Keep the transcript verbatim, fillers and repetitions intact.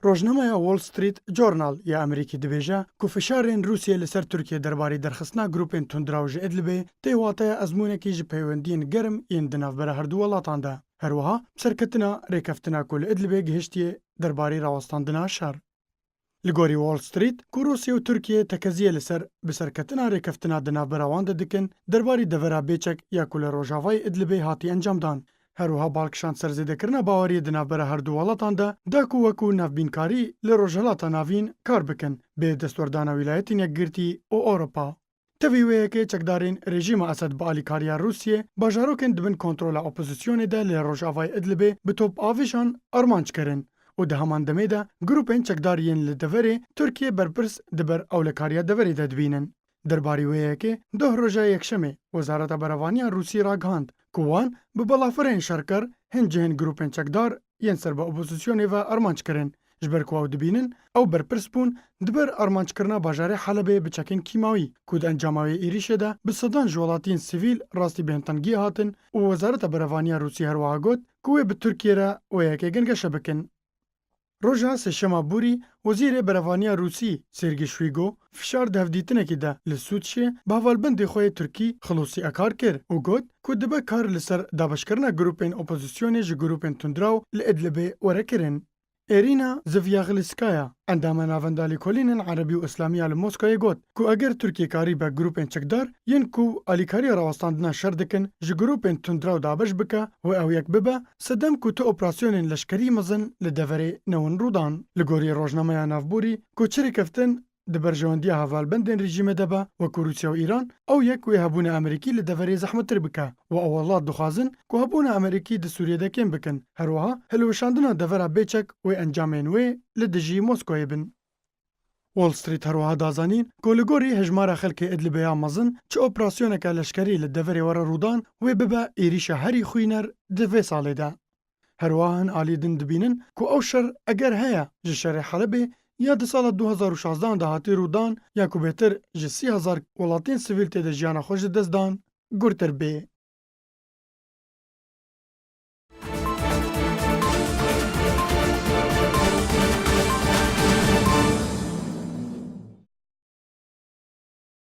Rojnameya Wall Street Journal ya Amerîkî dibêje ku fişarên Rûsiyê li ser Tirkiye derbarê derxistina grûpên tundrew ji Idlibê tê wateya ezmûnekî ji peywendiyên germ yên di navbera herdu welatan de. Her wiha bi serketina rêkeftina ku li Idlibê gihiştiye derbarê rawestandina şer. Li gorî Wall Street, ku Rûsya û Tirkiye tekeziyê li ser bi serketina rêkeftina di navbera wan de dikin, derbarî devera bêçek ya ku li rojavayê Idlibê hatî encamdan. Her wiha bal kişand ser zêdekirina baweriyê di navbera herdu welatan de, da ku wekû navbînkarî li Rojhilata Navîn kar bikin, bê destwerdana Wîlayetên Yekgirtî û Ewropa. Tevî wê yekê çekdarên rejîma Esed bi alîkariya Rûsiyê bajarokên di bin kontrola opozisyonê de li rojavayê Idlibê bi topavêjan armanc kirin û di heman demê de grûpên çekdar yên li deverê Tirkiye berpirs di ber ewlekariya deverê de dibînin. Derbarî wê yekê doh roja Yekşemê Wezareta Berevaniya Rûsî ragihand ku wan bi balafirên şerker hin cihên grûpên çekdar yên ser bi opozisyonê ve armanc kirin, ji ber ku ew dibînin ew berpirs bûn di ber armanckirina bajarê Helebê bi çekên kîmawî, ku di encama wê êrîşê de bi sedan ji welatiyên sivîl rastî bêhntengiyê hatin û Wezareta Berevaniya Rûsî her wiha got ku wê bi Tirkiye re wê yekê gengeşe bikin. Roja Sêşema borî, Wezîrê Berevaniya Rûsî Sergî Şwîgo fişar di hevdîtinekî de li Sûtşê bi hevalbendê xwe yê Tirkî Xulûsî Akar kir û got ku dibe kar li ser dabeşkirina grûpên opozisyonê ji grûpên tundrew li Idlibê were kirin. Êrîna Zivyaxlîskaya, endama Navenda Lêkolînên Erebî û Îslamî ya li Moskoyê got ku eger Tirkiye karîbe grûpên çekdar yên ku alîkariya rawestandina şer dikin ji grûpên tundrew dabeş bike û ew yek bibe, sedem ku tu operasyonên leşkerî mezin li deverê newin rûdan. Li gorî rojnameya navborî, ku çi rêkeftin di berjewendiya hevalbendên rejîmê de be, wekû Rûsya û Îran, ew yek wê hebûna Amerîkî li deverê zehmettir bike û ew welat dixwazin ku hebûna Amerîkî di Sûriyê de kêm bikin. Her wiha hilweşandina devera bêçek wê encamên wê li dijî Moskoyê bin. Wall Street her wiha da zanîn ku li gorî hejmara xelkê Idlibê ya mezin çi operasyoneke leşkerî li deverê were rûdan wê bibe êrîşa herî xwîner di vê salê de. Her wiha hin alî din dibînin ku ew şer eger heye ji şerê Helebê ya di sala du hezar û şazdehan de hatî rûdan ya ku bêtir ji sî hezar welatiyên sivîl tê de jiyana xwe ji dest dan, gurtir bê.